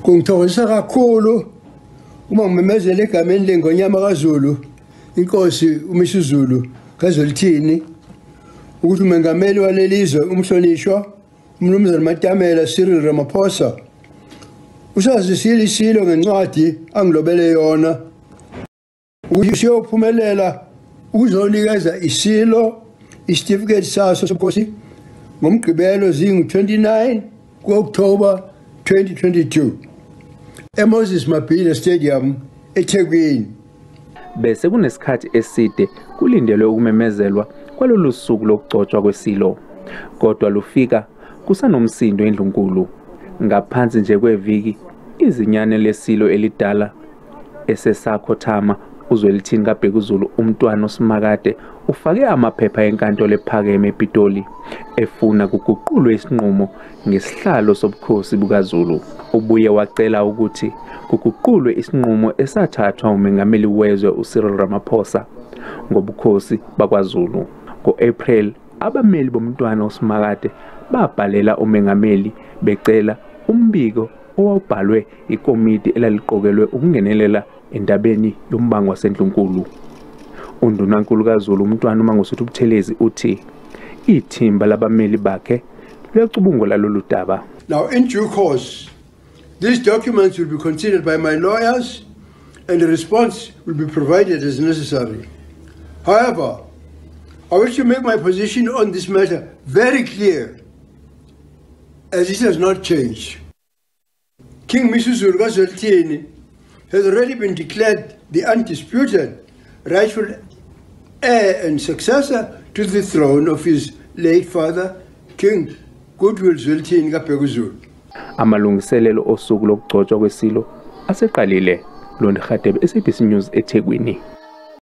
Kungithokozisa kakhulu uma ngimemezela egameni leNgonyama kaZulu, inkosi uMisuzulu kaZwelithini, ukuthi umengameli walelizwe umhlonishwa uMnumzane Matamela Cyril Ramaphosa usazisile isilo ngencwadi angilobele yona ukuthi siyophumelela ukuzonikeza isilo isitifiketi saso sobukhosi ngoMgqibelo zingu-29 ku-October 2022 eMoses Mabhida Stadium eThekwini. Bese kunesikhathi eside kulindelwe ukumemezelwa kwalolu suku lokugcotshwa kwesilo, kodwa lufika kusanomsindo endlunkulu. Ngaphansi nje kweviki izinyane lesilo elidala esesakhothama uZwelithini kaBhekuzulu uMntwana uSimakade ufake amaphepha enkantolo ephakeme ePitoli efuna kuguqulwe isinqumo ngesihlalo sobukhosi bukaZulu. Ubuye wacela ukuthi kuguqulwe isinqumo esathathwa umengameli wezwe uCyril Ramaphosa ngobukhosi bakwaZulu. Ngo-April abameli boMntwana uSimakade babhalela umengameli becela umbiko owawubhalwe ikomiti elaliqokelwe ukungenelela endabeni yombango wasendlunkulu. Undunankulu kaZulu uMntwana uMangosuthu Buthelezi uthi ithimba labameli bakhe luyacubungula lolu daba. Now, in due course, these documents will be considered by my lawyers and a response will be provided as necessary. However, I wish to make my position on this matter very clear, as it has not changed. King Misuzulu kaZwelithini has already been declared the undisputed rightful heir and successor to the throne of his late father, King Goodwill Zwelithini kaBhekuzulu. Amalungiselelo osuku lokugcotshwa kwesilo aseqalile. Londi Khatebe, SABC News, eThekwini.